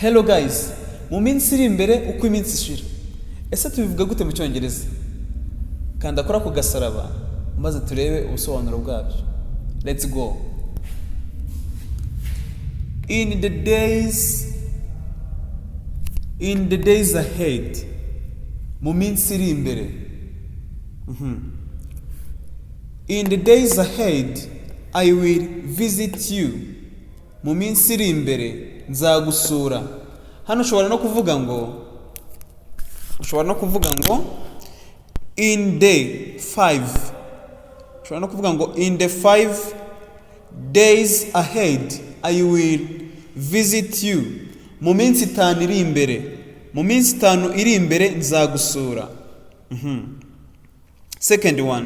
Hello guys, mu minsi iri imbere, uko iminsi ishira, ese tubivuga gute mu Cyongereza? Kanda kuri ako gasaraba maze turebe ubusobanuro bwabyo. Let's go. In the days ahead, mu minsi iri imbere. In the days ahead, I will visit you. Mu minsi iri imbere nzagusura. Hano ushobora no kuvuga ngo in the five, ushobora no kuvuga ngo in the 5 days ahead, I will visit you. Mu minsi 5 iri imbere, mu minsi 5 iri imbere nzagusura. Second one,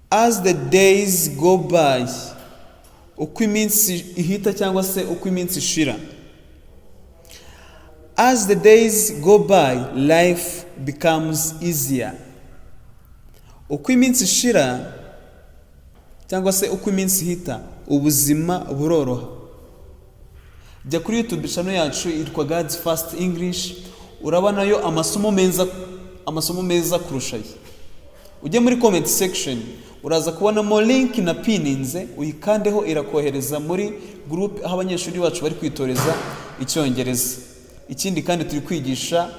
as the days go by, uko iminsi ihita cyangwa se uko iminsi ishira. As the days go by, life becomes easier. Uko iminsi ishira cyangwa se uko iminsi ihita, ubuzima buroroha. Jya kuri YouTube channel yacu yitwa God's First English, urabonayo amasomo meza, amasomo meza kurusha aya. Ujye muri comment section, uraza kubonamo link na pininze, uyikandeho, irakohereza muri group aho abanyeshuri bacu bari kwitoreza Icyongereza. Ikindi kandi, turi kwigisha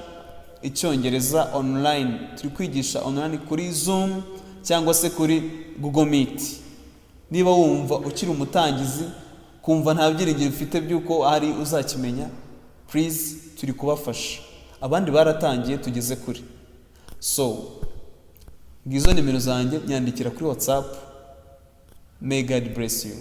Icyongereza online, turi kwigisha online kuri Zoom cyangwa se kuri Google Meet. Niba wumva ukiri umutangizi, kumva nta byiringiro ufite by'uko hari uzakimenya, please, turi kubafasha. Abandi baratangiye, tugeze kure. So ngizo nimero zanjye, nyandikira kuri WhatsApp. May God bless you.